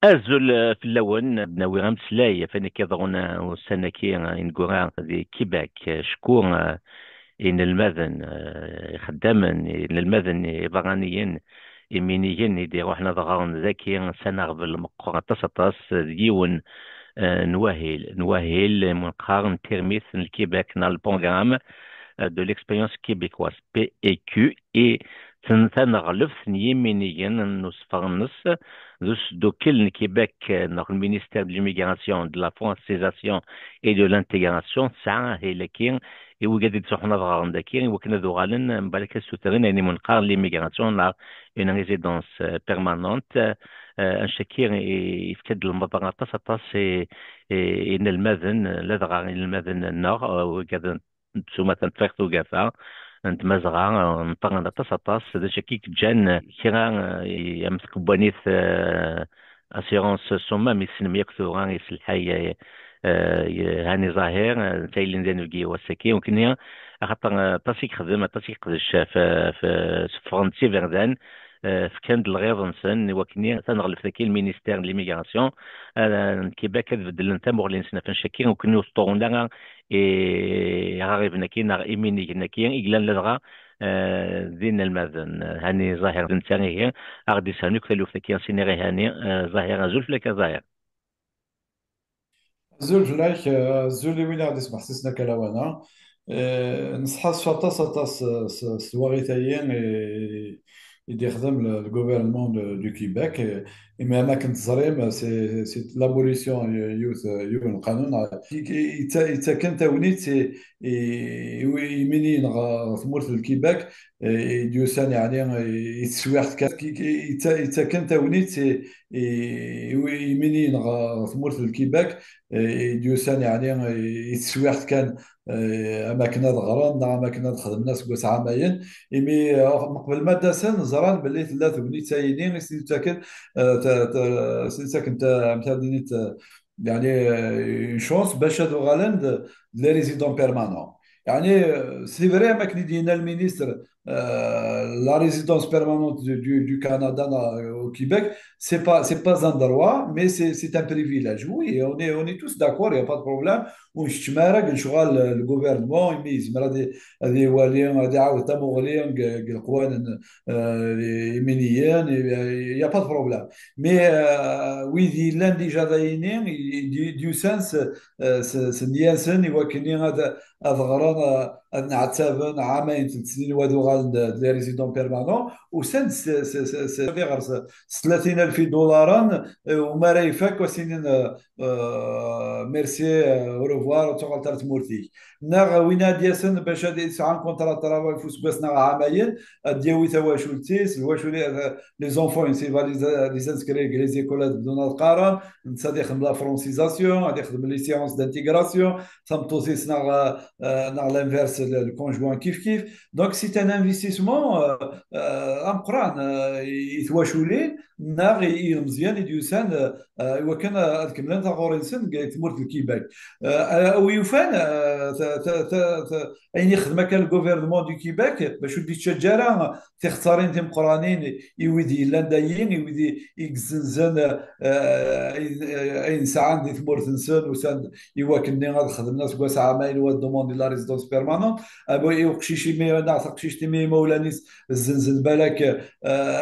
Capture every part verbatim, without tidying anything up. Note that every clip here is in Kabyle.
Azul, eh, fell-awen. Ad nawi ameslay ɣef wayen akka yeḍrun, eh, ussan-agi, eh, ineggura di Québec. Eh, cku, eh, inelmaden, eh, ixeddamen, inelmaden ibeṛṛaniyen, iminigen i d-iruḥen ad ɣren dagi s aneɣbel meqqer aṭas, aṭas, d yiwen, eh, n wahil, n wahil, eh, mu neqqar n tirmit n Québec, neɣ le programme, eh, de l'expérience québécoise, P E Q, i ten-, taneɣleft n yiminigen n useffer-nnes d usdukkel n Québec, eh, neɣ le ministère de l'immigration, de la francisation et de l'intégration, tesɛa ahil-agi i wigad i d-ittruḥun ad ɣren dagi, i wakken ad uɣalen, eh, mbalak ad ssutren ayen i mu neqqar l'immigration neɣ une résidence, eh, permanente. Eh, eh, annect-agi i, yefka-d lemḍer aṭas, aṭas i, i, i inelmaden, eh, ladɣa inelmaden-nneɣ, eh, wigad n s umata n tefriqt ugafa n tmazɣa, eh, nṭerren aṭas, aṭas. D acu akka i yeǧǧan, eh, kra, eh, am tkebbanit, eh, assurance Sommam, i tessnem yakk tura, iselḥay, eh, eh, Hani Zahir, eh, netta yellan d anebgi wass-agi, ukni, axaṭer, eh, aṭas i yexdem, aṭas i yeqdec f, f, seffɣen-d s iberdan, eh, fkan-d lɣiḍ-nsen i wakken taneɣleft-agi, le ministère de l'immigration, eh, n Québec, ad beddlen tamuɣli-nsen ɣef annect-agi, ukni ur ṭṭurun ara i iɣariben-agi neɣ iminigen-agi i yellan ladɣa, eh, d inelmaden. Hani Zahir d netta ihi, a ɣ-d-yessehnu akk taluft-agi, a s-iniɣ i Hani, eh, Zahir, azul fell-ak a Zahir. Azul fell-ak, eh, azul i win i ɣ-d-ismeḥsisen akka lawan-a. Eh, nesḥassef aṭas, aṭas, eh, s, s twaɣit-ayi, eh, i d-ixdem le, le gouvernement de, du Québec. Eh, imi am akken teẓrim, c'est, c'est l'abolition, y-, yiwet, yiwen n lqanun, eh, i, i, yetta-, yettaken tagnit i, i, i, iminiyen ɣer tmurt n Québec, eh, i d-yusan, yeɛni, i, i teswiɛt kan, i, i, yetta-, yettaken tagnit i, i, i, iminiyen ɣer tmurt n Québec, eh, i d-yusan, yeɛni, i, i teswiɛt kan, eh, am akken ad ɣren, neɣ am akken ad xedmen aseggas ɛamayen, imi, eh, meqbel ma d-asen, ẓran belli tella tegnit-ayini i sen-yettaken, eh, ta-, ta-, i sen-yettaken ta-, amek ad d-nini, ta-, yeɛni, eh, une chance bac ad uɣalen d, d les résidents permanents. Yeɛni, eh, c'est vrai, am akken i d-yenna le ministre, euh, la résidence permanente du, du, du Canada na-, au Québec, c'est pas, c'est pas un droit, mais c'est, c'est un privilège. Oui, on est, on est tous d'accord, il n'y a pas de problème. Ur neččem ara deg lecɣal, euh, le gouvernement, imi yezmer ad i-, ad iwali, ad iɛawed tamuɣli deg, deg leqwanen, euh, iminiyen, il n'y a pas de problème. Mais, euh, wid yellan déjà d ayini, i, i, d-, d-yusan s, euh, s, s nniya-nsen, i wakken ad, ad ɣren, euh, ad nɛettaben ɛamayen, telt snin, wad uɣalen d, d les résidents permanents, usan-d s, s, s, s, ɣer s, s tlatin alef idularen, euh, u mi ara ifak, ad s-inin, euh, euh, merci, euh, au revoir, ad tuɣaleḍ ar tmurt-ik. Neɣ win ad d-yasen bac ad yesɛu un contrat de travail f useggas neɣ ɛamayen, ad d-yawi tawacult-is, lwacul-, euh, les enfants, c'est va les, les inscrire deg les écoles, ad bdun ad qqaren, netta ad ixdem la francisation, ad ixdem les séances d'intégration, tameṭṭut-is neɣ, euh, euh, neɣ l'inverse, le, le conjoint kif kif. Donc, c'est un investissement, euh, euh, ameqqran, euh, i, i twaculin, neɣ i, i yilmeẓyen i d-yusan, euh, euh, i wakken, euh, ad kemmlen taɣuri-nsen deg tmurt n Québec. Euh, euh, wi yufan, euh, ta-, ta-, ta-, ta-, ayen ixdem akka le gouvernement du Québec, bac ur d-yettaǧǧa ara tixeṣṣarin timeqqranin i wid yellan dayi, i wid i, i yezzenzen, eh, ayen, eh, ayen sɛan di tmurt-nsen, usan-d i wakken-nni ad xedmen aseggas ɛamayen, wa demande la résidence permanente, ah, i uqcic imi, neɣ taqcict imi imawlan-is zzenzen balak, eh,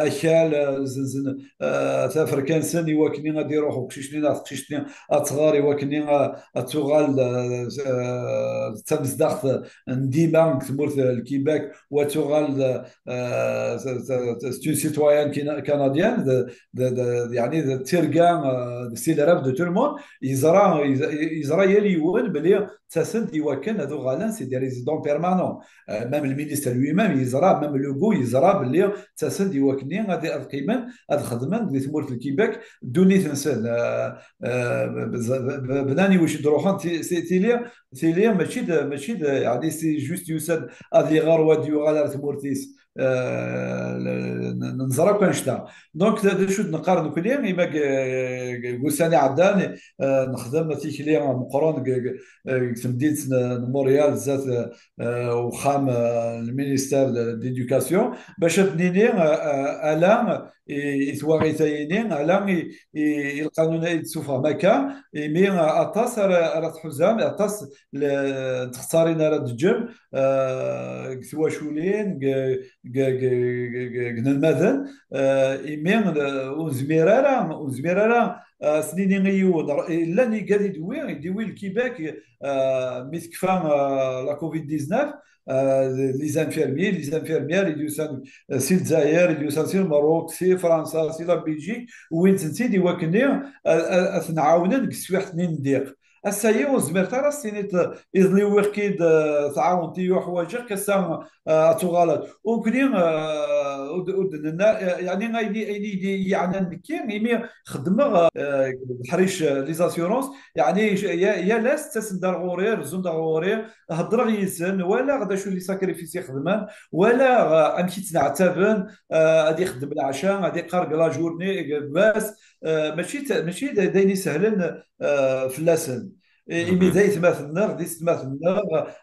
akal, eh, zzenzen, eh, taferka-nsen i wakken ad iruḥ uqcic-nni neɣ taqcict-nni ad tɣer, i wakken ad, ad tuɣal, eh, eh, d tamezdaɣt n dima deg tmurt n Québec, u ad tuɣal, eh, euh, c'est, c'est, c'est une citoyenne cana-, canadienne, de, de, de, يعني, de tirga, euh, c'est le rêve de tout le monde. Yeẓra, yeẓra yal yiwen belli ttasen-d i wakken ad uɣalen, c'est des résidents permanents. Euh, même le ministre lui-même yeẓra, même Legault yeẓra belli ttasen-d i wakken ad, ad qqimen, ad xedmen di tmurt n Québec, ddunit-nsen. Euh, euh, bz-, b-, bnan i wacu d-ruḥen, ti-, ti-, tili, tili, mačči d, mačči d, يعني, c'est juste yusa-d ad iɣer u ad yuɣal ar tmurt-is. Euh, n-, n-, neẓra akk annect-a. Donc, d, d acu d-neqqar nekkni, imi g-, g-, g-, ussan iɛeddan, euh, nexdem tikli meqqren g-, g-, euh, deg temdint n, n Montréal, zdat, euh, uxxam, euh, le ministère de, de l'éducation, bac ad d-nini, euh, euh, ala, i, i twaɣit-ayini, ala i, i, i lqanun ay d-tessufɣem akka, imi aṭas ara, ara tḥuzam, aṭas n texsarin ara d-teǧǧem, eh, deg twaculin, deg, deg, deg, deg, deg inelmaden, eh, imi, eh, ur nezmir ara, ur nezmir ara, eh, ad s-nini i yiwen, llan igad i d-iwwi, i d-iwwi Lkibak, eh, mi tekfa, eh, la covid dix-neuf, eh, les infirmiers, les infirmières, i d-yusan, eh, si Lezzayer, i d-yusan si Lmerruk, si Fransa, si la Belgique, wwin-tent-id i wakken-nni, eh, eh, ad ten-ɛawnen deg teswiɛt-nni n ddiq. Ass-agi ur zmiret ara s-tiniḍ, eh, iḍelli wwiɣ-k-id, eh, tɛawneḍ-iyi, ḥwaǧeɣ-k, ass-a, eh, ad tuɣaleḍ. Ukni, eh, ur d-, ur d-nenna, eh, yeɛni ayen, ayen i d-yeɛnan nekki, imi xeddmeɣ, eh, leḥric, eh, les assurances, yeɛni ya-, yal ass ttasen-d ar ɣur-i, rezzun-d ar ɣur-i, heddreɣ yid-sen, walaɣ d acu les sacrifices i xedmen, walaɣ, eh, amek i ttneɛtaben, eh, ad ixeddem leɛca, ad iqqar deg la journée, deg wass, eh, mačči d, mačči d, d ayen isehlen, eh, fell-asen. I-, imi d aytmaten-nneɣ, d isetmaten-nneɣ,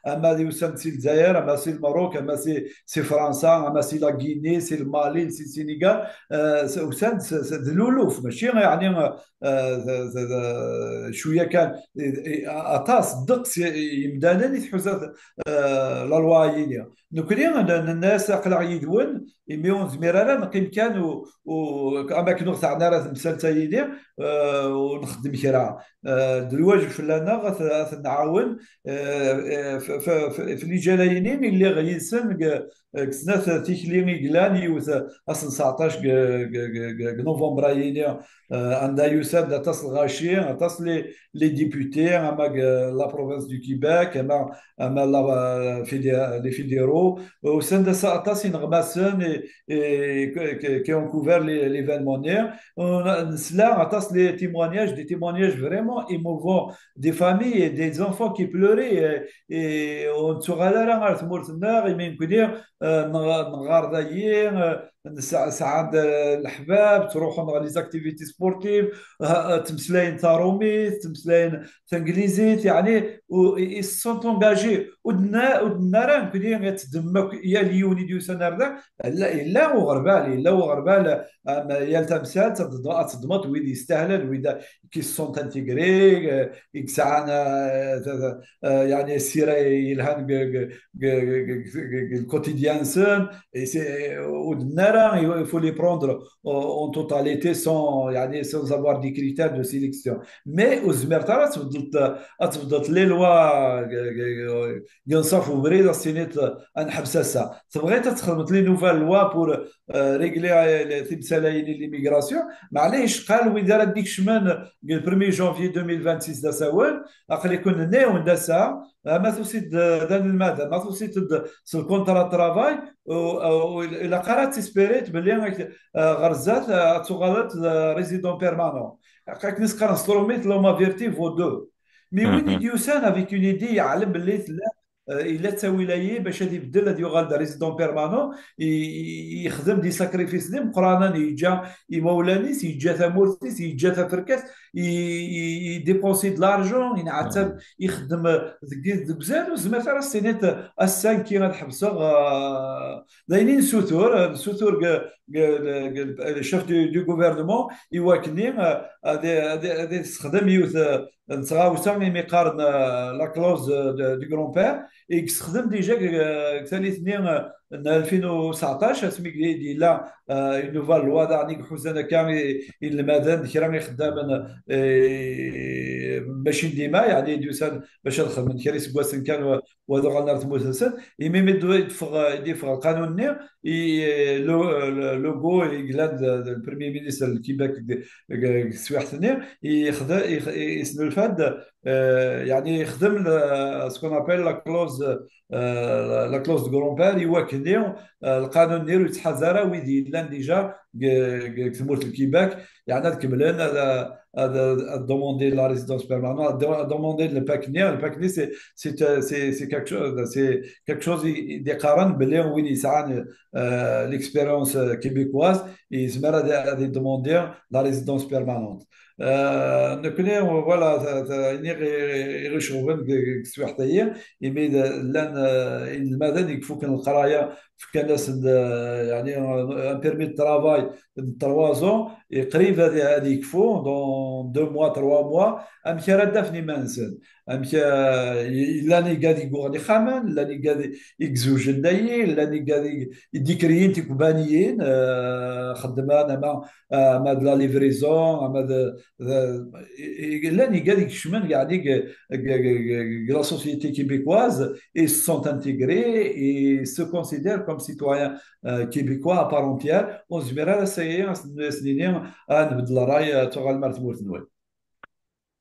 ama d yusan-d si Lezzayer, ama si Lmerruk, ama si, si Fransa, ama si la Guinée, si Lmali, si Sénégal, eh, s-, usan-d s-, s-, d luluf, mačči, yeɛni, eh, d, d, d, cwiya kan, i, i, aṭas, ddeqs i, i yimdanen i tḥuza, eh, la loi-ayini. Nekni n-, nenna-as aql-aɣ yid-wen, imi ur nezmir ara neqqim kan u, u, am akken ur teɛni ara temsalt-ayini, eh, ur nxeddem kra. Eh, d lwajeb fell-aneɣ ad t-, ad t-nɛawen, eh, eh, f-, f-, f-, f liǧal-ayini i lliɣ yid-sen deg, deg snat tikli i yellan, yiwet ass n tseɛṭac deg, deg, deg, deg, deg novembre-ayini, eh, anda yusan-d aṭas n lɣaci, aṭas n les, les députés, ama deg la province du Québec, ama, ama la, fédé-, les fédéraux, usan-d ass-a aṭas ineɣmasen et, et que, que, qui ont couvert les, l'événement-nni. On a, nesla aṭas les témoignages, des témoignages vraiment émouvants, des familles et des enfants qui pleuraient, et, et ur nettuɣal ara ar tmurt-nneɣ, imi nekkni, eh, nɣ-, nɣar dayi, eh, nesɛa, sɛan-d, eh, leḥbab, ttruḥun ɣer les activités sportives, eh, eh, ttmeslayen tarumit, ttmeslayen tanglizit, yeɛni, u-, i, i se sont engagés. Ur d-nna-, ur d-nenna ara nekkni ad teddmem akk yal yiwen i d-yusan ar da. Yella, yella uɣerbal, yella uɣerbal, am, yal tamsalt ad teddmeḍ, ad teddmeḍ wid yestahlen, wid qui se sont intégrés, eh, i yesɛan, eh, ta-, ta-, eh, yeɛni ssira yelhan deg, deg, deg, deg, deg, deg le quotidien-nsen, et c'est, ur d-nenna ara, il faut les prendre en, en totalité sans, yeɛni, sans avoir des critères de sélection. Mais ur tezmireḍ ara ad tbeddleḍ, ad tbeddleḍ les lois, deg, deg, deg unṣaf ubrid, ad s-tiniḍ ad neḥbes ass-a. Tebɣiḍ ad txedmeḍ les nouvelles lois pour, euh, régler, euh, timsal-ayini n l'immigration. Maɛlic, qal wid ara d-ikecmen deg le premier janvier deux mille vingt-six d asawen, aql-iken nniɣ-wen d ass-a, ama tusiḍ-d d anelmad, ama tusiḍ-d s le contrat de travail, u, u, u ilaq ara ad tispiriḍ belli, eh, ɣer zdat, eh, ad tuɣaleḍ d résident permanent. Akken i s-qqaren s trumit, l'homme averti vaut deux. Mais win i d-yusan avec une idée, yeɛlem belli tella, eh, yella ttawil-ayi bac ad ibeddel, ad yuɣal d résident permanent, i, i, yexdem des sacrifices d imeqqranen, yeǧǧa imawlan-is, yeǧǧa tamurt-is, yeǧǧa taferkast, i, i, i dépenser de l'argent, yenɛettab, ixeddem, eh, deg, deg uzal, ur tezmireḍ ara s-tiniḍ, ass-a nekki ad ḥebseɣ, eh, d ayen i nessutur, eh, nessutur deg, deg, deg, deg le chef du, du gouvernement, i wakken-nni, eh, ad, ad, ad yessexdem yiwet, eh, n tɣawsa imi qqaren, eh, la clause de, du grand-père, i yessexdem déjà deg, eh, deg tallit-nni, eh, n alfin u tseɛṭac, asmi i d-yella, eh, une nouvelle loi daɣen i iḥuzan akka i, i inelmaden d kra n ixeddamen, eh, mačči n dima, yeɛni d-yusan bac ad xedmen kra iseggasen kan, wa-, wa ad uɣalen ar tmurt-nsen. Imi mi d-, i d-teffeɣ, i d-yeffeɣ lqanun-nni, i, eh, lo-, lo-, Legault, i yellan d, d le Premier ministre n Québec deg, deg, deg teswiɛt-nni, yexda-, yex-, yesnulfa-d, eh, yeɛni yexdem le, ce qu'on appelle la clause, eh, la, la clause de grand-père, i wakken-nni, eh, lqanun-nni ur yettḥaz ara wid yellan déjà deg, deg, deg tmurt n Québec, yeɛni ad kemmlen, ad, ad, ad demander la résidence permanente, ad, ad demander le PAC-nni. Le PAC-nni, c'est, c'est, euh, c'est, c'est quelque chose, c'est quelque chose i, i d-iqqaren belli win yesɛan, euh, l'expérience, euh, québécoise, yezmer ad, ad demander la résidence permanente. Euh, nekkni, voilà, ta-, ta-, ayen i ɣ-, i ɣ-iceɣben deg, deg teswiɛt-agi, imi d-, llan, euh, inelmaden i ifuken leqraya fkan-asen-d, euh, yeɛni, un permis de travail de trois ans, et qrib ad, ad yekfu, dans deux mois, trois mois, amek ara d-afen iman-nsen? Amek, euh, llan igad i yuɣen ixxamen, llan igad i yezewjen dayi, llan igad i, i d-ikriyin tikbaniyin, euh, xeddmen ama, ama de la livraison, ama de, de, i, i, llan igad i ikecmen, yeɛni, deg, deg, deg, deg la société québécoise, et se sont intégrés et se considèrent comme citoyens, euh, québécois à part entière. Ur nezmir ara s-, ad s-nini, ah, nbeddel ṛṛay, ah, tuɣalem ar tmurt-nwen.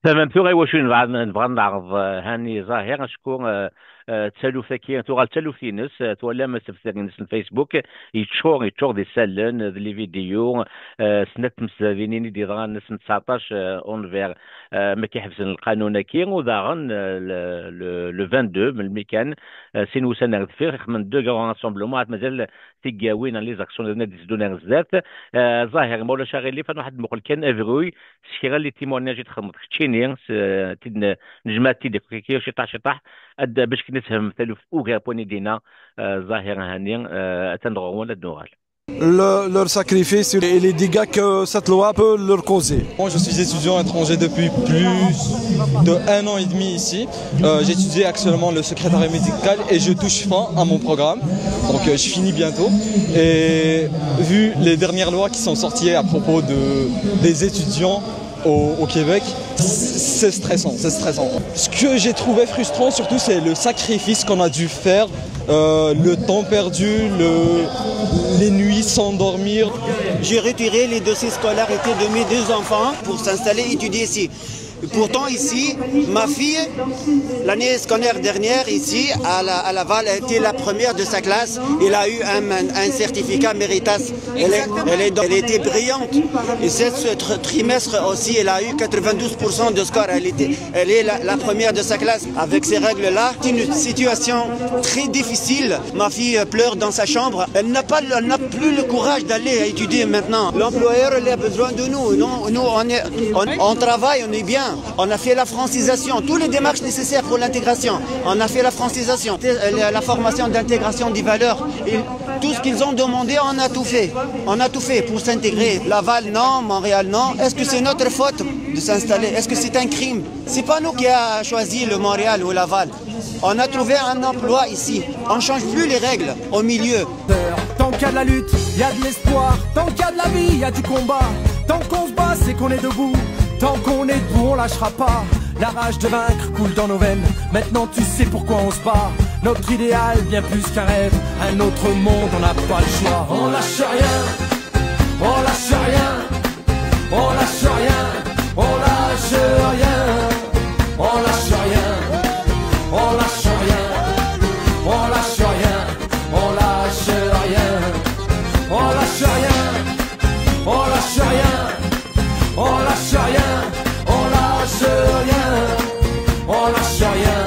Tamamt tura i wacu nebɣa, nebɣa ad neɛreḍ, eh, Hani Zahir, acku, eh, eh, d taluft-agi, tuɣal d taluft-ines, eh, twalam asebter-ines n Facebook, yeččur, yeččur d isallen, d les vidéos, eh, snat tmezrabin i d-yeḍran ass n tseɛṭac, eh, unver, eh, mi k-iḥebsen lqanun-agi, u daɣen, eh, le, le, le vingt-deux, melmi kan, eh, sin wussan ar deffir, ixemmen deux grands rassemblements, ad mazal tigawin, les actions ad d-iteddun ar zdat. Eh, Zahir, ma ulac aɣilif, ad nruḥ ad d-muqel kan abruy s kra n les témoignages i txedmeḍ keččini, s, eh, tid n-, nejmaɛ-t-id akk ciṭaḥ, ciṭaḥ, ad, bac kan ad tefhem taluft ugar n wayen i d-yenna, eh, Zahir Hani, eh, atan ɣur-wen ad d-nuɣal. Le- leur sacrifice et les dégâts que cette loi peut leur causer. Moi, je suis étudiant étranger depuis plus de un an et demi ici. Euh, j'étudie actuellement le secrétariat médical et je touche fin à mon programme. Donc, euh, je finis bientôt. Et vu les dernières lois qui sont sorties à propos de, des étudiants au, au Québec, c'est stressant, c'est stressant. Ce que j'ai trouvé frustrant surtout, c'est le sacrifice qu'on a dû faire, euh, le temps perdu, le- les nuits sans dormir. J'ai retiré les dossiers scolarités de mes deux enfants pour s'installer, étudier ici. Pourtant, ici, ma fille, l'année scolaire dernière, ici, à la, à Laval, a été la première de sa classe. Elle a eu un, un- un certificat Méritas. Elle, est- elle, est- elle était brillante. Et ce, ce tr- trimestre aussi, elle a eu quatre-vingt-douze pour cent de score. Elle était, elle est la, la première de sa classe. Avec ces règles-là, c'est une situation très difficile. Ma fille pleure dans sa chambre. Elle n'a pas, elle n'a plus le courage d'aller étudier maintenant. L'employeur, il a besoin de nous. Nous, nous, on est, on, on travaille, on est bien. On a fait la francisation, toutes les démarches nécessaires pour l'intégration. On a fait la francisation, la, la formation d'intégration des valeurs. Et tout ce qu'ils ont demandé, on a tout fait. On a tout fait pour s'intégrer. Laval, non. Montréal, non. Est-ce que c'est notre faute de s'installer? Est-ce que c'est un crime? C'est pas nous qui a choisi le Montréal ou Laval. On a trouvé un emploi ici. On change plus les règles au milieu. Tant qu'il y a de la lutte, il y a de l'espoir. Tant qu'il y a de la vie, il y a du combat. Tant qu'on se bat, c'est qu'on est debout. Tant qu'on est debout, on lâchera pas. La rage de vaincre coule dans nos veines. Maintenant, tu sais pourquoi on se bat. Notre idéal, bien plus qu'un rêve. Un autre monde, on n'a pas le choix. On lâche rien, on lâche rien, on lâche rien, on lâche rien, on lâche rien, on lâche rien, on lâche rien, on lâche rien, on lâche rien, on lâche rien, on lâche rien, on lâche rien, on lâche rien,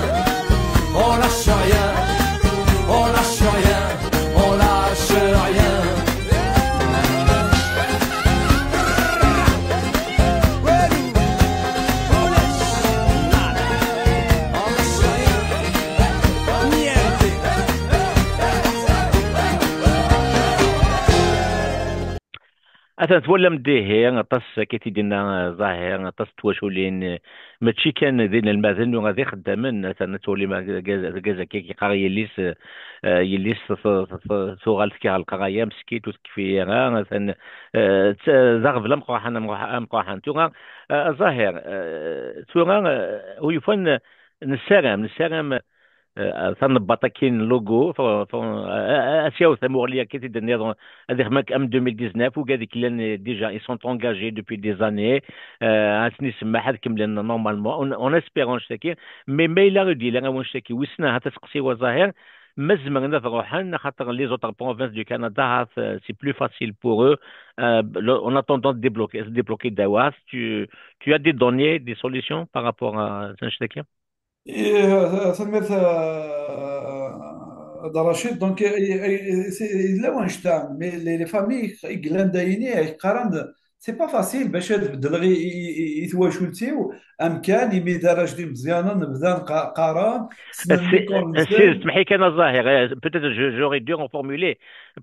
on lâche rien, on lâche rien, on lâche rien. Atan twalam dihi aṭas akka i t-id-yenna, eh, Zahir, aṭas n twaculin, eh, mačči kan d inelmaden, neɣ d ixeddamen. Atan ad twalim argaz, argaz akka i yeqqar yelli-s, eh, yelli-s t- t- t- tuɣal tekra leqraya, meskint ur tekfi ara. Atan, eh, d aɣbel ameqqran, ameqqran. Tura, eh, Zahir, eh, tura, eh, ur yufan, eh, nessaram, nessaram, eh, tanebbaṭ akkin logo, f- f- eh, eh, ad s-yaweḍ tamuɣli akka i d-tenniḍ, ad ixdem am deux mille dix-neuf, ugad i yellan, eh, déjà, ils sont engagés depuis des années, eh, ad sen-isemmaḥ ad kemmlen normalement, en, en espérant annect-agi, mais ma yella ur d-yelli ara wannect-agi, wissen ahat aseqsi wa Zahir, ma zemren ad ruḥen, axaṭer les autres provinces du Canada, ahat, eh, c'est plus facile pour eux, eh, le- en attendant de débloquer, de débloquer Dawas, tu, tu as des données, des solutions par rapport à annect-agi? Eh, tanemmirt, eh, a Dda Racid. Donc, eh, eh, c'est- yella wannect-a, mais les, les familles i yellan dayini, eh, qqaren-d, c'est pas facile باش ad beddleɣ i, i, i, i twacult-iw amkan, imi d arrac d imeẓyanen bdan qa- qqaren, ssnen l'école-nsen. Smaḥ-iyi kan a Zahir, eh, peut-être je- j'aurais dû reformuler,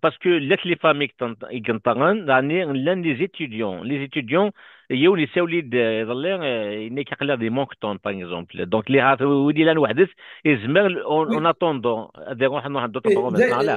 parce que les familles qui sont, qui sont, يعني, les étudiants, les étudiants, yiwen yessawel-d, eh, iḍelli, eh, yenna-k aql-aɣ di Moncton, par exemple. Donc, les, wid yellan weḥd-s, yezmer, en, en attendant, ad iruḥ, ad iruḥ d'autres provinces, neɣ ala?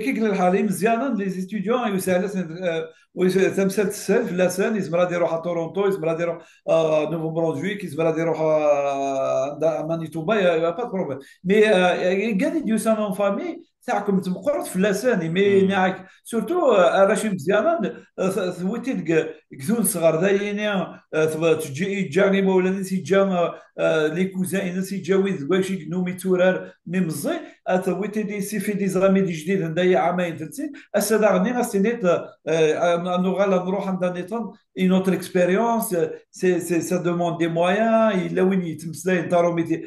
Kik lḥal, imeẓyanen, les étudiants, yusal-asen, eh, ويس- tamsalt teshel fell-asen, yezmer ad iruḥ à Toronto, yezmer ad iruḥ à Nouveau-Brunswick, yezmer ad iruḥ à, à Manitoba, il y a, il y a pas de problème. Mais, euh, gad i d-yusan en famille, taɛkemt meqqret fell-asen, imi, surtout, euh, arrac imeẓyanen, euh, t- tewwi-t-id deg, deg tun sɣer dayini, euh, tb- teǧǧa, yeǧǧa imawlan-is, yeǧǧa, euh, euh, les cousins-ines, yeǧǧa wid deg wacu i yennum yetturar mi meẓẓi, ad tewwi-t-id, il suffit des amis d ijdiden, d aya ɛamayen telsin, ass-a daɣen ad s-tiniḍ, euh, ad nuɣal ad nruḥ anda nniḍen, et notre expérience, c'est, c'est, ça demande des moyens, yella win yettmeslayen tarumit, et,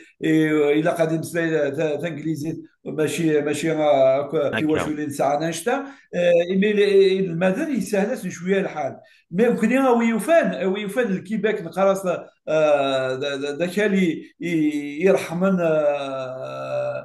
euh, ilaq ad imeslay ta- tanglizit, mačči, mačči, euh, akk tiwaculin sɛan annect-a, euh, imi le- inelmaden yessahel-asen cwiya lḥal. Mais nekkni a wi yufan, a wi yufan Lkibak neqqar-as, euh, d- d- d akal i- i- ireḥmen, euh,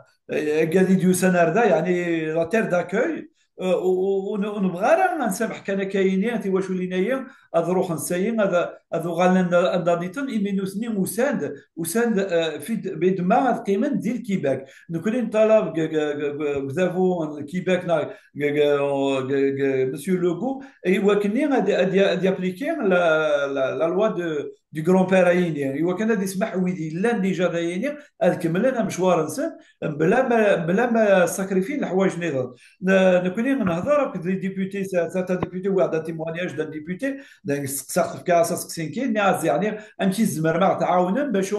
agad i d-yusan ar da, yeɛni la terre d'accueil, euh, ur ur- ur nebɣi ara ad nsameḥ kan akka-yini tiwaculin-ayi ad ruḥen sayi, ad, ad uɣalen anda, anda nniḍen, imi nutni usan-d, usan-d, euh, fi d- bidma ad qqimen di Lkibak. Nekkni neṭṭalab g- g- g- g- g udabu n Lkibak neɣ g- g- g- g- Monsieur Legault, i wakken ad, ad, ad yapliki la, la, la loi de, du grand-père ayini, i wakken ad ismaḥ wid yellan déjà dayini ad kemmlen amecwar-nsen, bla ma, bla ma sacrifin leḥwayeǧ nniḍen. N- Nekkni nehder akked les députés, certains députés, ou un témoignage d'un député, donc, seqsaɣ-t, fkiɣ-as aseqsi-nni, nniɣ-as, yeɛni, amek i tzemrem ad ɣ-tɛawnem bacu,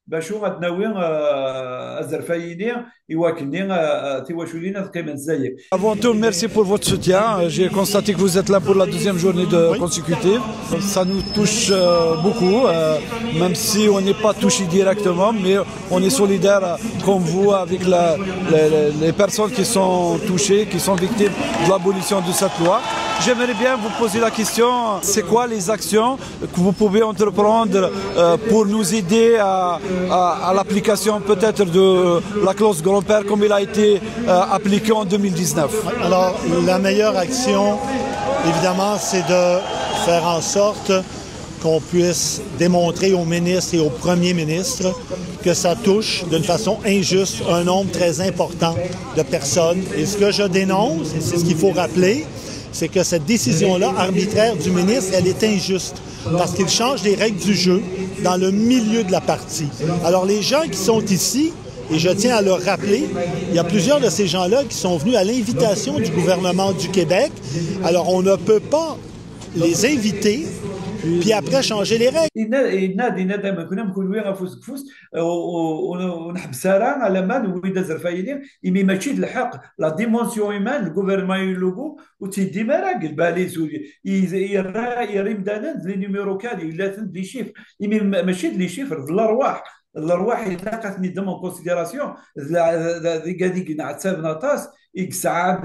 bacu ad nawi, euh, azref-ayini i wakken-nni, euh, euh, tiwaculin ad qqiment zayik. Avant tout, merci pour votre soutien. J'ai constaté que vous êtes là pour la deuxième journée de consécutive. Ça nous touche, euh, beaucoup, euh, même si on n'est pas touché directement, mais on est solidaire, euh, comme vous avec la- les, les- les personnes qui sont touchées, qui sont victimes de l'abolition de cette loi. J'aimerais bien vous poser la question, c'est quoi les actions que vous pouvez entreprendre, euh, pour nous aider à, à- à l'application peut-être de la clause grand-père comme il a été, euh, appliqué en deux mille dix-neuf? Alors, la meilleure action, évidemment, c'est de faire en sorte qu'on puisse démontrer au ministre et au premier ministre que ça touche d'une façon injuste un nombre très important de personnes. Et ce que je dénonce, et c'est ce qu'il faut rappeler, c'est que cette décision-là, arbitraire du ministre, elle est injuste parce qu'il change les règles du jeu dans le milieu de la partie. Alors, les gens qui sont ici, et je tiens à le rappeler, il y a plusieurs de ces gens-là qui sont venus à l'invitation du gouvernement du Québec. Alors, on ne peut pas les inviter, puis après changer les règles. Yenna-d, yenna-d, yenna-d am kunwi afus deg ufus, ur neḥbes ara alamma newwi-d azref-ayini, imi mačči d lḥeqq, la dimension humaine, le gouvernement Legault ur tt-yeddim ara deg lbal-is, yerra, yerra imdanen d les numéros carrés, yella-ten d les chiffres, imi mačči d les chiffres, d l'arwaḥ. Lerwaḥ ilaq ad ten-id-naf en considération. D la- d- d- d igad i yenɛettaben aṭas, i yesɛan,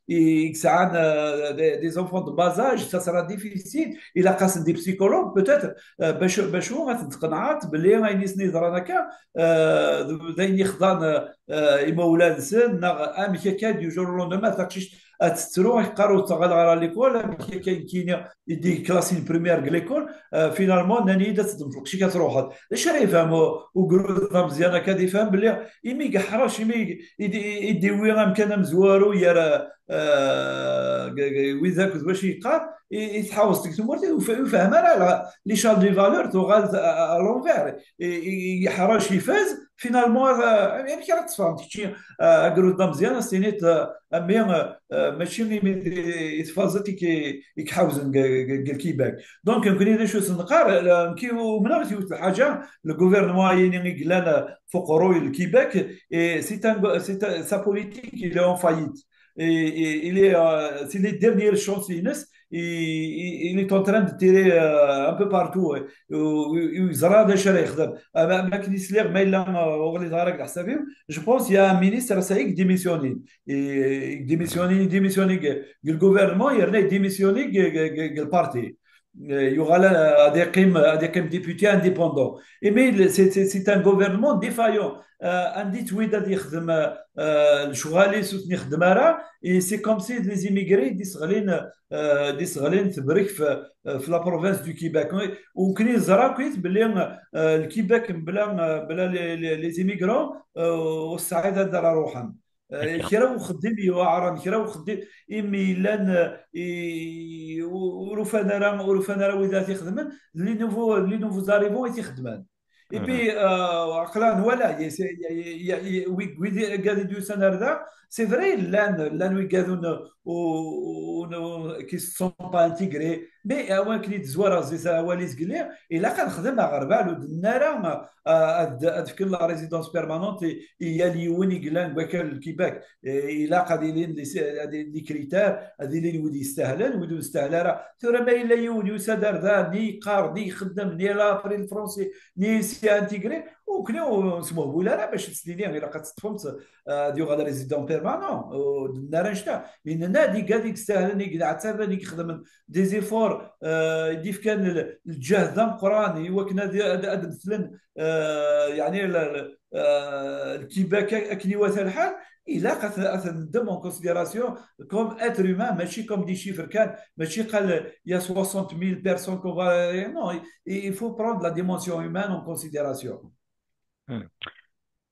i yesɛan, euh, des, des enfants de bas âge, ça sera difficile. Ilaq-asen des psychologues, peut-être, euh, bac, bac ad ten-tqenɛeḍ belli ayen i sen-yeḍran akka, euh, d d ayen yexḍan, euh, imawlan-nsen, neɣ amek akka, du jour au lendemain, taqcict ad tettru, ad teqqar ur ttaɣaleɣ ara à l'école, amek akka, nekkini i d-iklasin primaire deg l'école, euh, finalement, nnan-iyi-d ad teddmeḍ lqecc-ik ad truḥeḍ. D acu ara yefhem u- ugrud ameẓyan akka, ad yefhem belli imi yeḥrec, imi i d- i d-iwwi amkan amezwaru gar, euh, g- g- wid akked wacu yeqqar, i i tḥawes deg tmurt, ur f- ur fehhem ara la- l'échelle des valeurs tuɣal à à l'envers. I- i- Yeḥrec, ifaz, finalement, euh, amek ara tfehmeḍ kečči, euh, agrud d ameẓyan, ad s-tiniḍ, euh, a mmi, euh, euh, mačči imi d- i tfazeḍ i k- i k-ḥawzen deg deg- deg Lkibak. Donc, nekkni d acu s-neqqar, euh, nekki umneɣ yiwet lḥaǧa, le gouvernement ayini i yellan, euh, f uqerruy n Lkibak, et c'est un, c'est un- sa politique, il est en faillite. Et, et il est, euh, c'est les dernières chances ines, il, il est en train de tirer, euh, un peu partout, euh, u yeẓra d acu ara yexdem. Am akken i sliɣ, ma yella, euh, ur ɣliḍeɣ ara deg leḥsab-iw, je pense il y a un ministre ass-a i démissionné. I démissionné, démissionné deg le gouvernement, yerna démissionné deg le parti. Euh, yuɣal ad yeqqim, ad yeqqim député indépendant. Imi c'est, c'est, c'est un gouvernement défaillant. Euh, anda yettwid ad yexdem, euh, lecɣal-is ur ten-ixeddem ara, et c'est comme si les immigrés d-isseɣlin, euh, d-isseɣlin tebrek f, f la province du Québec. U nekkni neẓra akk belli, euh, le Québec bla, euh, bla les, les, les immigrants, euh, ur tesɛiḍ anda ara ruḥen. Euh, kra uxeddim yuɛren, kra uxeddim imi yellan, euh, i, ur ufan ara, ur ufan ara wid ara t-ixedmen, les nouveaux, les nouveaux arrivants i t-ixedmen. Et puis, euh, aql-aɣ nwala, y a, y a, y a, y a, wi, wid i, wigad i d-yusan ar da, c'est vrai, llan, llan wigadun, euh, u, u, u, qui se sont pas intégrés, mais, euh, akken i d-zwareɣ zzi-s awal-is gelli, ilaq ad nexdem aɣerbal, ur d-nenna ara, euh, ad, ad fken la résidence permanente i, i yal yiwen i yellan deg wakal n Québec. Eh, ilaq ad ilin les, ad ilin les critères, ad ilin wid yestahlen, wid ur nestahel ara. Tura ma yella yiwen yusa-d ar da, ni yeqqar, ni ixeddem, ni la pris le français, ni s'y a intégré, u nekkni ur nesmuhbul ara bac ad s-nini ilaq ad teṭṭfemt, eh, ad yuɣal résident permanent. Ur d-nenna ara annect-a. Mi nenna-d igad i yestahlen, i yenɛettaben, i ixedmen des efforts, eh, i d-ifkan l-, lǧehd ameqqran i wakken ad, ad, ad metlen, eh, yeɛni, l-, l-, eh, le Québec akken iwata lḥal, ilaq ad, ad t-neddem en considération comme être humain, mačči comme des chiffres kan, mačči qal il y a soixante mille personnes qu'on va, non, il, il faut prendre la dimension humaine en considération. Hmm.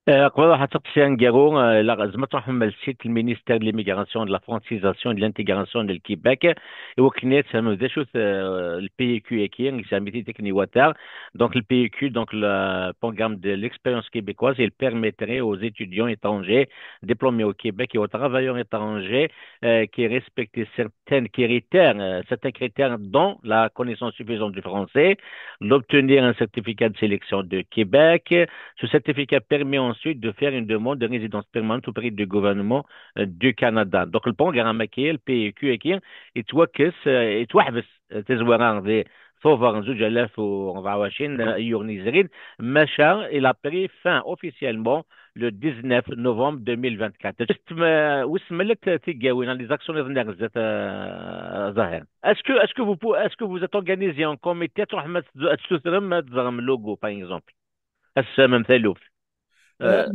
Euh, qbel ad ruḥeɣ ad teqsi aneggaru, euh, la, tzemreḍ ad truḥeḍ ar site le ministère de l'immigration, de la francisation et de l'intégration de Québec, i wakken ad tfehmem d acu-t, euh, le P E Q-agi, yesɛa-t-id akken iwata. Donc, le P E Q, donc le programme de l'expérience québécoise, il permettrait aux étudiants étrangers diplômés au Québec et aux travailleurs étrangers, euh, qui respectent certains critères, euh, certains critères, dont la connaissance suffisante du français, d'obtenir un certificat de sélection de Québec. Ce certificat permet ensuite de faire une demande de résidence permanente auprès du gouvernement, euh, du Canada. Donc, le programme-agi, le P E Q-agi, yettwakkes, euh, yettwaḥbes, euh, tazwara di Tubeṛ zuǧ alaf u rebɛa u ɛecrin, euh, ayyur-nni yezrin, maca il a pris fin officiellement le dix-neuf novembre deux mille vingt-quatre. Juste, euh, wissen ma llant tigawin, les actions niḍen ar zdat, euh, Zahir. Est-ce que, est-ce que vous pou-, est-ce que vous êtes organisé en comité, ad truḥem ad, ad tessutrem ad teẓrem logo, par exemple? Ad tessumem taluft. Euh,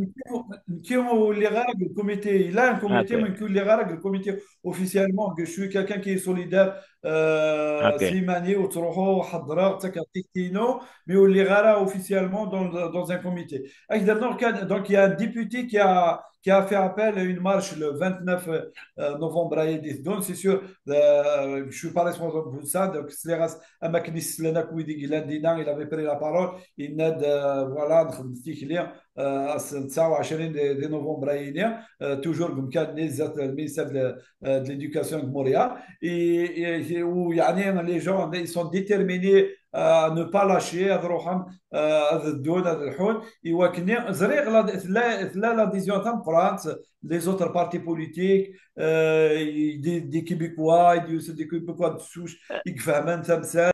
nekki ur lliɣ ara deg le comité. Il a un comité, mais nekki ur lliɣ ara deg le comité officiellement. Je suis quelqu'un qui est solidaire. Euh, Slimani, ur ttruḥuɣ, ḥeddreɣ, ttakeɣ tikti-inu, mais ur lliɣ ara officiellement dans, dans un comité. Donc, il y a un député qui a, qui a fait appel à une marche le vingt-neuf, euh, novembre à Edith Don. C'est sûr, euh, je suis pas responsable pour ça. Donc, sliɣ-as, am akken i s-slan akk wid i yellan dinna, il avait pris la parole, yenna-d, euh, voilà, nexdem tikli, euh, ass n tesɛa u ɛecrin de, de novembre-agi, euh, toujours deg umkan-nni zdat le ministère de, euh, de l'éducation de Montréal. Et, et, et où, yeɛni, les gens, ils sont déterminés, euh, à ne pas lâcher, ad ruḥen, euh, ad ddun, ad lḥun. I wakken-nni, ẓriɣ la, tella, tella l'adhésion tameqqrant, les autres partis politiques, euh, des, des Québécois, des, des Québécois de souche, i ifehmen tamsalt.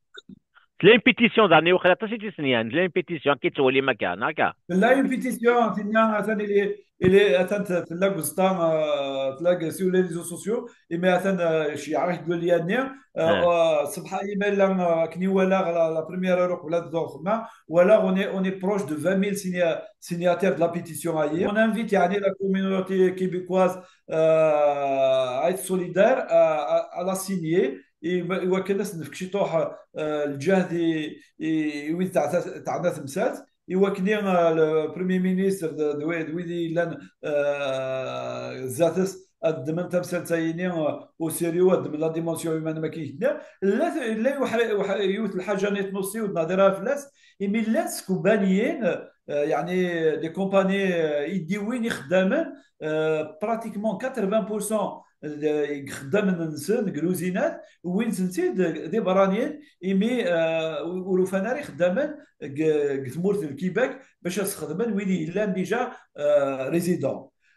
Tella une pétition, daɣen, i waqil aṭas i tt-yeslan, tella une pétition, akka i tettwalim akka, neɣ akka? Tella une pétition, tinna, atan, il est, il est, atan, tella deg uẓeṭṭa, euh, tella deg, sur les réseaux sociaux, imi atan, euh, ceyyɛeɣ-ak-d lien-nni, euh, euh, ṣṣbeḥ-agi ma yella, euh, akken i walaɣ la, la première heure, qbel ad dduɣ xemma, walaɣ on est, on est proche de vingt mille signa-, signataires de la pétition-agi. On invite, yeɛni, la communauté québécoise, euh, à être solidaire, à, à, à la signer. I, i wakken ad s-nefk ciṭuḥ, euh, lǧehd i, i, i wid teɛna, teɛna temsalt, i wakken, euh, le Premier ministre d, d, d wid i yellan, euh, zdat-s ad ddmen tamsalt-ayini, euh, au sérieux, ad ddmen la dimension humaine, am akken i k-d-nniɣ. Tella, tella yiwet, yiwet lḥaǧa nniḍen ur nehdir ara fell-as, imi llant tkebaniyin, euh, yeɛni des compagnies, euh, i d-iwin ixeddamen, euh, pratiquement quatre-vingts pour cent deg ixeddamen-nsen, deg luzinat, wwin-ten-id d iberraniyen, imi, euh, ur ufan ara ixeddamen deg, deg tmurt n Québec bac ad sxedmen wid yellan déjà, euh, résidents.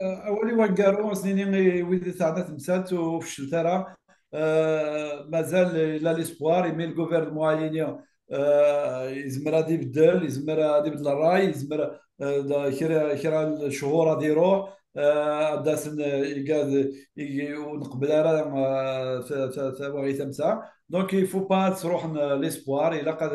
Awal-iw aneggaru, ad s-nini i wid i teɛna temsalt ur feclet ara. Mazal yella l'espoir, imi le gouvernement-agi yezmer ad ibeddel, yezmer ad ibeddel ṛṛay, yezmer kra n cchur ad iruḥ, ad d-asen igad ur neqbel ara tawaɣit am ta. Donc il faut pas ad sruḥen l'espoir, ilaq ad,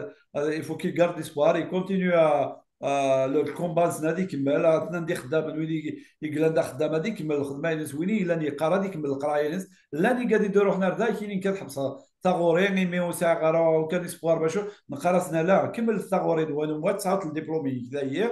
il faut qu'il garde l'espoir, il continue à, le combat-nsen ad ikemmel, atnan d ixeddamen wid i yellan d axeddam ad ikemmel lxedma-ines, win i yellan yeqqar ad ikemmel leqraya-ines. Llan igad i d-iruḥen ar da, kinin kan ḥebseɣ taɣuri imi ur sɛiɣ ara ukan espoir bacu, neqqar-asen ala, kemmlet taɣuri-nwen, wa tesɛiḍ ldiplum-ik dayi.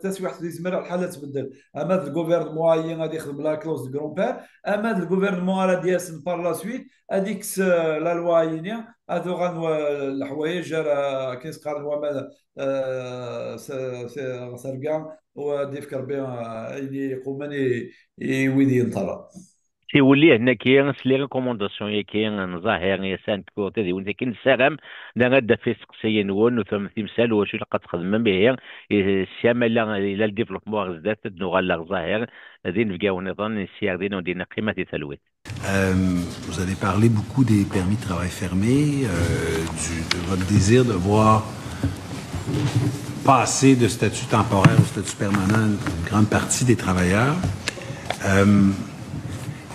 Taswiḥt yezmer lḥal ad tbeddel, ama d le gouvernement-agi ad ixdem la clause de grand-père, ama d le gouvernement ara d-yasen par la suite ad ikkes la loi-agi, ad uɣalen leḥwayeǧ ar akken i s-qqaren waman s terga, u ad d-ifk Rebbi ayen i iqumen i wid yenṭerren. Siwel-iyi-d nekki s les recommandations-yaki n Zahir i ass-a n tkurt tadiwin-agi, nessaram d ara d-taf isteqsiyen-nwen u tfehmem timsal u wacu ilaq ad txedmem, ihi si amala yella le développement ɣer zdat ad d-nuɣal ɣer Zahir d inebgawen-nniḍen, sya din ur d-neqqim di talwit. Vous avez parlé beaucoup des permis de travail fermés, euh, du, de votre désir de voir passer de statut temporaire au statut permanent une grande partie des travailleurs. Euh,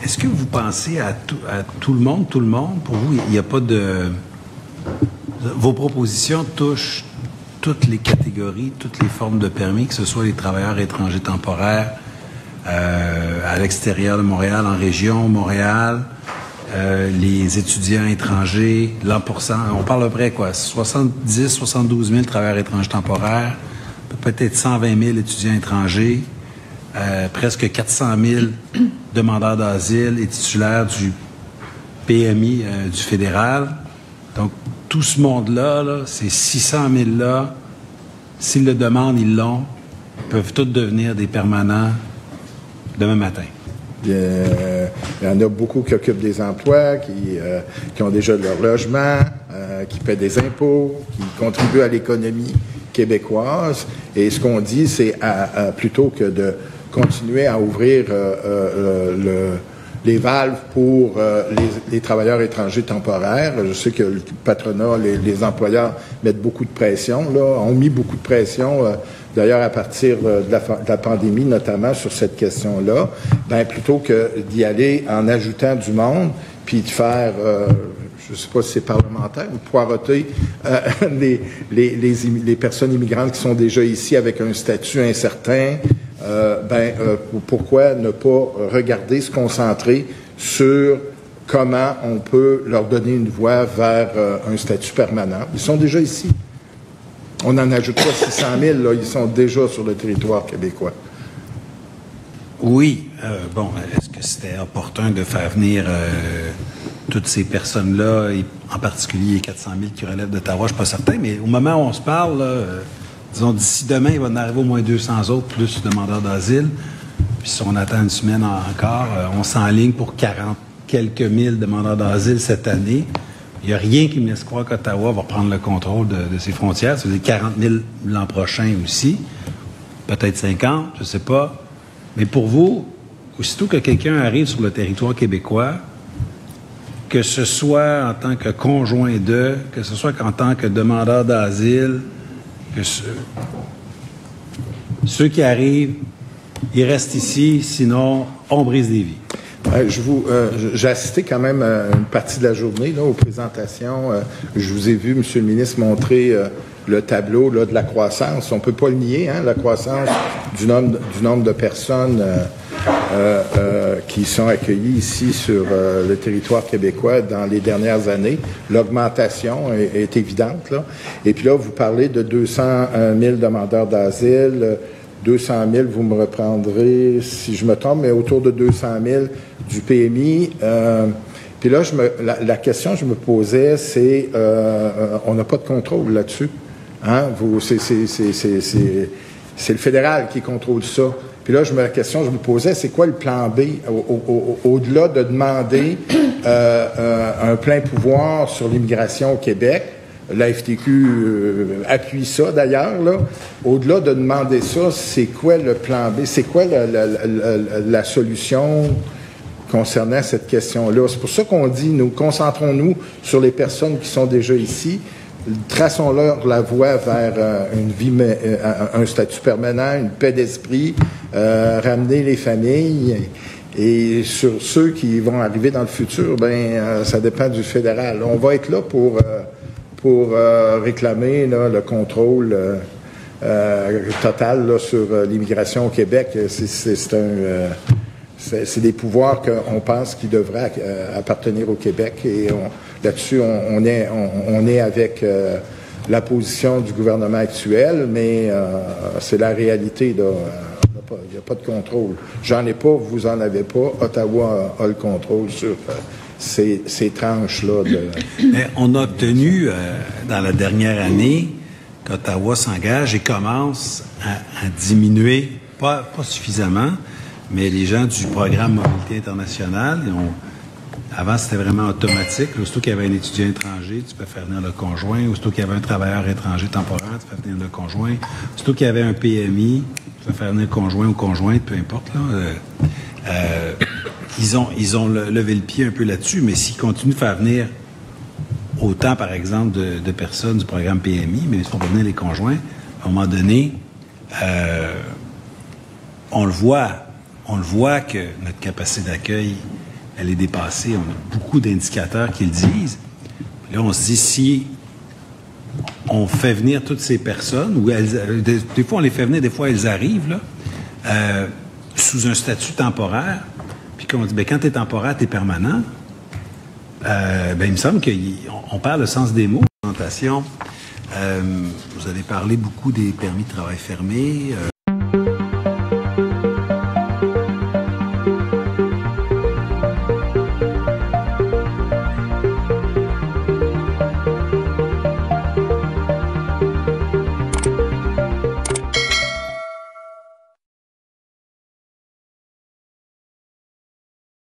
est-ce que vous pensez à tout, à tout le monde, tout le monde? Pour vous, il n'y a pas de... Vos propositions touchent toutes les catégories, toutes les formes de permis, que ce soit les travailleurs étrangers temporaires, euh, à l'extérieur de Montréal, en région, Montréal, euh, les étudiants étrangers, l'an pour cent, on parle à peu près quoi, soixante-dix, soixante-douze mille travailleurs étrangers temporaires, peut-être cent vingt mille étudiants étrangers, euh, presque quatre cent mille demandeurs d'asile et titulaires du P M I, euh, du fédéral. Donc, tout ce monde-là, là, ces six cent mille-là, s'ils le demandent, ils l'ont, ils peuvent tous devenir des permanents demain matin. Euh, il y en a beaucoup qui occupent des emplois, qui, euh, qui ont déjà leur logement, euh, qui paient des impôts, qui contribuent à l'économie québécoise. Et ce qu'on dit, c'est à- à- plutôt que de continuer à ouvrir euh, euh, le- les valves pour euh, les, les travailleurs étrangers temporaires. Je sais que le patronat, les, les employeurs mettent beaucoup de pression, là, ont mis beaucoup de pression, euh, d'ailleurs à partir euh, de la, fa- de la pandémie, notamment sur cette question-là, ben, plutôt que d'y aller en ajoutant du monde, puis de faire, euh, je ne sais pas si c'est parlementaire, ou poireauter euh, les, les, les, immi- les personnes immigrantes qui sont déjà ici avec un statut incertain, euh, ben, euh, pour- pourquoi ne pas regarder, se concentrer sur comment on peut leur donner une voie vers euh, un statut permanent. Ils sont déjà ici. On n'en ajoute pas six cent mille, là, ils sont déjà sur le territoire québécois. Oui. Euh, bon, est-ce que c'était opportun de faire venir euh, toutes ces personnes-là, et en particulier les quatre cent mille qui relèvent d'Ottawa? Je ne suis pas certain, mais au moment où on se parle, là, euh, disons, d'ici demain, il va en arriver au moins deux cents autres, plus demandeurs d'asile. Puis si on attend une semaine en- encore, euh, on s'enligne pour quarante quelques mille demandeurs d'asile cette année. Il n'y a rien qui me laisse croire qu'Ottawa va prendre le contrôle de, de ses frontières. Ça veut dire quarante mille l'an prochain aussi, peut-être cinquante, je ne sais pas. Mais pour vous, aussitôt que quelqu'un arrive sur le territoire québécois, que ce soit en tant que conjoint de, que ce soit en tant que demandeur d'asile, que ce- ceux qui arrivent, ils restent ici, sinon on brise des vies. Euh, je vous, euh, j'ai assisté quand même euh, une partie de la journée là, aux présentations. Euh, je vous ai vu, Monsieur le ministre, montrer euh, le tableau là, de la croissance. On peut pas le nier, hein, la croissance du nombre, du nombre de personnes euh, euh, euh, qui sont accueillies ici sur euh, le territoire québécois dans les dernières années. L'augmentation est, est évidente. Là. Et puis là, vous parlez de deux cent mille demandeurs d'asile. Deux cent mille, vous me reprendrez si je me trompe, mais autour de deux cent mille du P M I. Euh, puis là, je me, la, la question que je me posais, c'est, euh, on n'a pas de contrôle là-dessus. Hein? Vous, c'est, c'est, c'est, c'est, c'est, c'est le fédéral qui contrôle ça. Puis là, je me, la question que je me posais, c'est quoi le plan B au- au- au- au-delà de demander euh, euh, un plein pouvoir sur l'immigration au Québec? La F T Q euh, appuie ça d'ailleurs. Là. Au-delà de demander ça, c'est quoi le plan B? C'est quoi la, la- la- la- la solution concernant cette question-là? C'est pour ça qu'on dit, nous concentrons-nous sur les personnes qui sont déjà ici, traçons-leur la voie vers euh, une vie, mais, euh, un un statut permanent, une paix d'esprit, euh, ramener les familles. Et sur ceux qui vont arriver dans le futur, ben, euh, ça dépend du fédéral. On va être là pour, euh, pour euh, réclamer là, le contrôle euh, euh, total là, sur euh, l'immigration au Québec. C'est- C'est c'est un, euh, c'est c'est des pouvoirs qu'on pense qui devraient euh, appartenir au Québec et on- là-dessus, on, on est, on, on est avec euh, la position du gouvernement actuel, mais euh, c'est la réalité. Là. Euh, on n'a pas- Il n'y a pas de contrôle. J'en ai pas, vous en avez pas. Ottawa a, a le contrôle sur euh, ces, ces tranches-là. De... Mais on a obtenu euh, dans la dernière année qu'Ottawa s'engage et commence à, à diminuer, pas, pas suffisamment, mais les gens du programme Mobilité internationale, ils ont- avant c'était vraiment automatique. Là, aussitôt qu'il y avait un étudiant étranger, tu peux faire venir le conjoint. Aussitôt qu'il y avait un travailleur étranger temporaire, tu peux faire venir le conjoint. Aussitôt qu'il y avait un P M I, tu peux faire venir conjoint ou conjointe, peu importe. Là. Euh, euh, ils ont, ils ont le- levé le pied un peu là-dessus, mais s'ils continuent de faire venir autant, par exemple, de, de personnes du programme P M I, mais ils font venir les conjoints, à un moment donné, euh, on le voit, on le voit que notre capacité d'accueil, elle est dépassée. On a beaucoup d'indicateurs qui le disent. Là, on se dit, si on fait venir toutes ces personnes, ou elles, des, des fois on les fait venir, des fois elles arrivent, là, euh, sous un statut temporaire, puis qu'on dit, ben, quand tu es temporaire, tu es permanent, euh, ben, il me semble qu'on on perd le sens des mots. Présentation, euh, vous avez parlé beaucoup des permis de travail fermés. Euh,